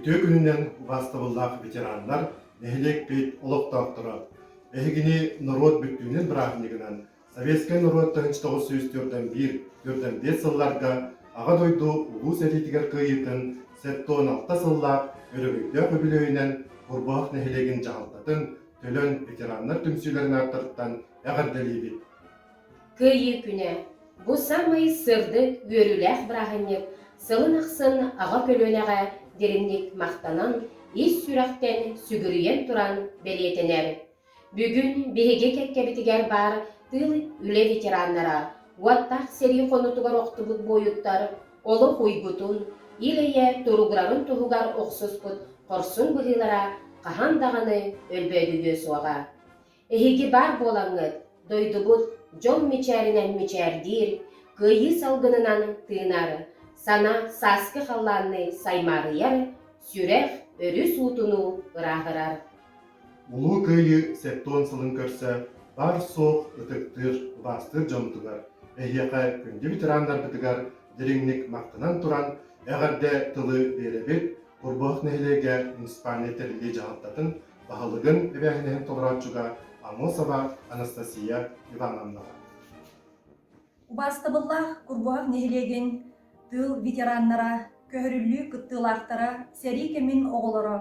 Үтүө күнүнэн убаастабыллаах ветераннар, нэһилиэкпит олохтоохторо! Эһигини норуот бүттүүнүн бырааһынньыгынан Советскай норуот 1941-45 сылларга Аҕа дойду Улуу сэриитигэр кыайыытын 76 сыллаах өрөгөйдөөх үбүлүөйүнэн Курбуһах нэһилиэгин дьаһалтатын, Төлөн ветераннар түмсүүлэрин ааттарыттан эҕэрдэлиибит! Кыайыы күнэ бу саамай сырдык, үөрүүлээх бырааһынньык сылын ахсын аҕа көлүөнэҕэ дириҥник махтанан, ис сүрэхтэн сүгүрүйэн туран бэлиэтэнэр. Бүгүн биһиги кэккэбитигэр баар тыыл үлэ ветераннара, уоттаах сэрии хонуутугар охтубут буойуттар олох уйгутун, ил-эйэ туругурарын туһугар охсуспут хорсун быһыылара хаһан даҕаны өлбөөдүйүө суоҕа. Эһиги баар буолаҥҥыт, дойдубут дьол мичээринэн мичээрдиир, кыайыы салгынынан тыынар, сана сааскы халлаанныы саймаарыйар, сүрэх өрүс уутунуу ырааһырар. Улуу Кыайыы 70 сылын көрсө баар-суох ытыктыыр, убаастыыр дьоммутугар, эһиэхэ күндү ветераннарбытыгар дириҥник махтанан туран эҕэрдэ тылы биэрэбит Курбуһах нэһилиэгэ муниципальнай тэриллии дьаһалтатын баһылыгын эбээһинэһин толорооччуга Аммосова Анастасия Ивановнаҕа. Убаастабыллаах Курбуһах нэһилиэгин тыыл ветераннара, көһөрүллүү кыттыылаахтара, сэрии кэмин оҕолоро,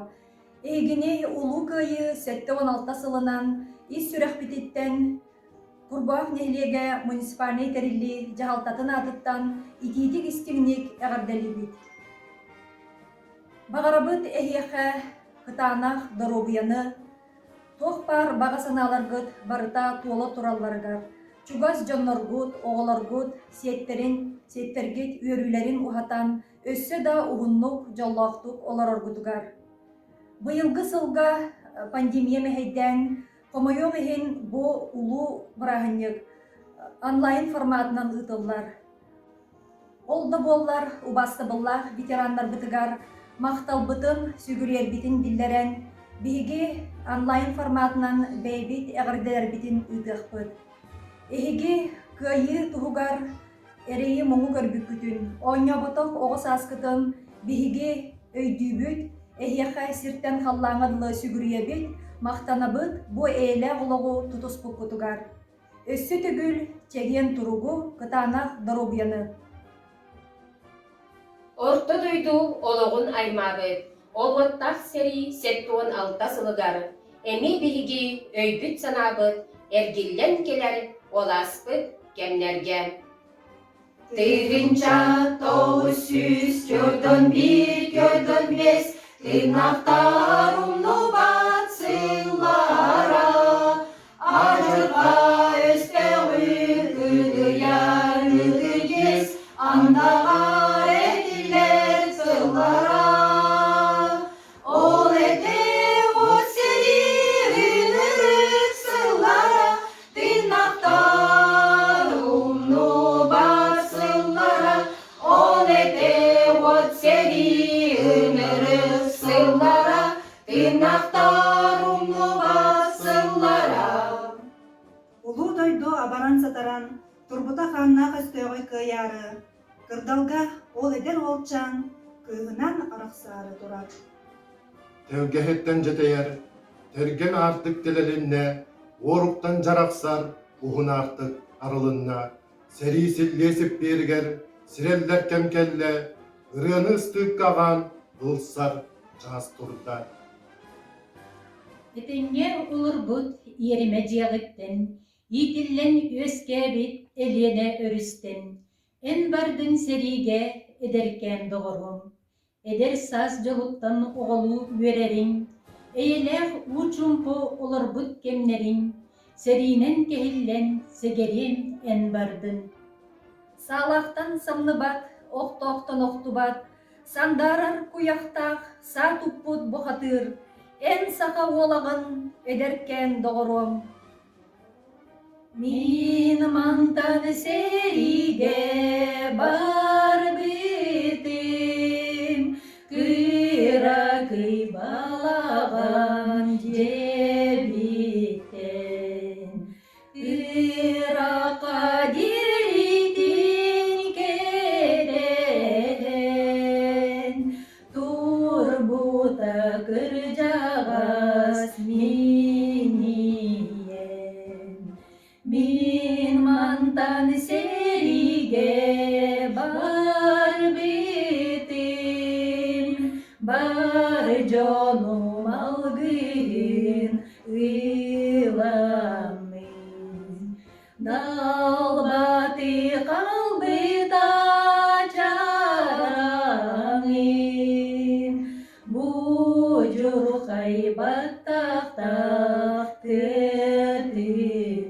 эһигини Улуу Кыайыы 76 сылынан ис сүрэхпититтэн Курбуһах нэһилиэгэ муниципальнай тэриллии дьаһалтатын аатыттан итиитик-истиҥник эҕэрдэлиибит. Баҕарабыт эһиэхэ кытаанах доруобуйаны, туох баар баҕа санааларгыт барыта туола туралларыгар, чугас дьонноргут, оҕолоргут сиэттэрин, сиэттэргит үөрүүлэрин уһатан, өссө да уһуннук, дьоллоохтук олороргутугар. Быйылгы сылга пандемия мэһэйдээн, хомойуох иһин, бу улуу бырааһынньык онлайн форматынан ыытыллар. Ол да буоллар, убаастабыллаах ветераннарбытыгар махталбытын, сүгүрүйэрбитин биллэрэн, биһиги онлайн форматынан бэйэбит эҕэрдэлэрбитин ыытыахпыт. Эһиги кыайыы туһугар эрэйи-муҥу көрбүккүтүн, оонньооботох оҕо сааскытын биһиги өйдүүбүт, эһиэхэ сиртэн халлааҥҥа дылы сүгүрүйэбит, махтанабыт бу эйэлээх олоҕу тутуспуккутугар. Өссө төгүл чэгиэн туругу, кытаанах доруобуйаны! Орто дойду олоҕун аймаабыт, ол уоттаах сэрии 76 сылыгар эмиэ биһиги өйбүт-санаабыт эргиллэн кэлэр ол ааспыт кэмнэргэ. 1901 45 тыынахтар умнубат сыллара Адьырҕа өстөөҕүн кыдыйар ытыгыс андаҕар этиллэр тыллара Ол этэ от сэрии ынырык сыллара Тыынахтар умнубат сыллара Ол этэ от сэрии ынырык сыллара Тыынахтар умнубат сыллара Улуу дойду абаран-сатаран, турбута хааннаах өстөөҕү кыайаары, кырдалга ол эдэр уолчаан кыыһынан арахсаары турар. Тэлгэһиттэн дьэтэйэр, тэргэн аартык тэлэлиннэ, уоруктан дьарахсар, уһун аартык арылынна, сэрии силлиэ сиппиэригэр сирэллэр кэм кэллэ, ырыаны ыстыыкка аҕаан ылсар чаас турда. Этэҥҥэ олорбут иэримэ дьиэҕиттэн, иитиллэн үөскээбит Элиэнэ өрүстэн, эн бардыҥ сэриигэ эдэркээн доҕоруом, эдэр саас дьолуттан оҕолуу үөрэриҥ, эйэлээх уу чуумпу олорбут кэмнэриҥ, сэриинэн кэһиллэн сэгэриэм эн бардын. Саалаахтан самныбат, охтоохтон охтубат, сандаарар куйахтаах саа туппут бухатыыр, эн саха уолаҕын, эдэркээн доҕоруом. Мин мантан сэриигэ барбытым, кыракый балаҕан дьиэбиттэн. Ырахха диэритин кэтэһэн, турбут. Бар дьонум алгыһын ыламмын, Далбаты халбыта чараҥын, Будьурхай баттахтаах тыатыҥын.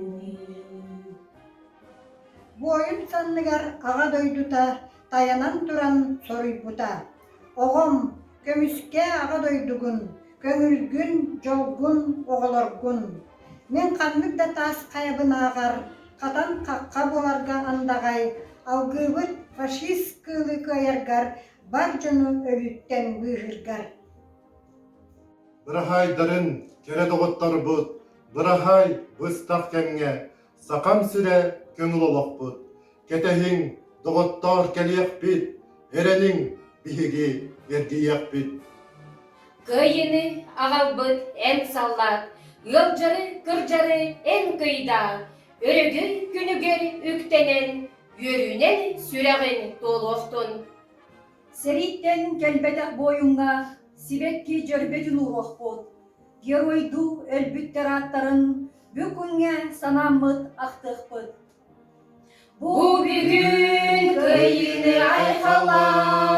Буойун санныгар аҕа дойдута тайанан туран соруйбута: «Оҕом, көмүскээ аҕа дойдугун, көҥүлгүн, дьолгун, оҕолоргун. Мин ханнык да таас хайабын ааҕар, хатан хахха буоларга андаҕай, алгыыбыт фашист кыылы кыайаргар, бар дьону өлүүттэн быыһыыргар». Быраһаайдарын, кэрэ доҕотторбут, быраһаай быстах кэмҥэ Сахам сирэ көҥүл олохпут, Кэтэһиҥ, доҕоттоор, кэлиэхпит, эрэниҥ, биһиги эргийиэхпит. Кыайыыны аҕалбыт эн саллаат, ыалдьары, кырдьары эн кыйдаа, өрөгөй күнүгэр үктэнэн, үөрүүнэн сүрэҕин туолуохтун. Сэрииттэн кэлбэтэх буойуҥҥа сибэкки дьөрбөтүн ууруохпут, геройдуу өлбүттэр ааттарын бү күҥҥэ санааммыт ахтыахпыт. Бу бүгүн кыайыыны айхаллаан.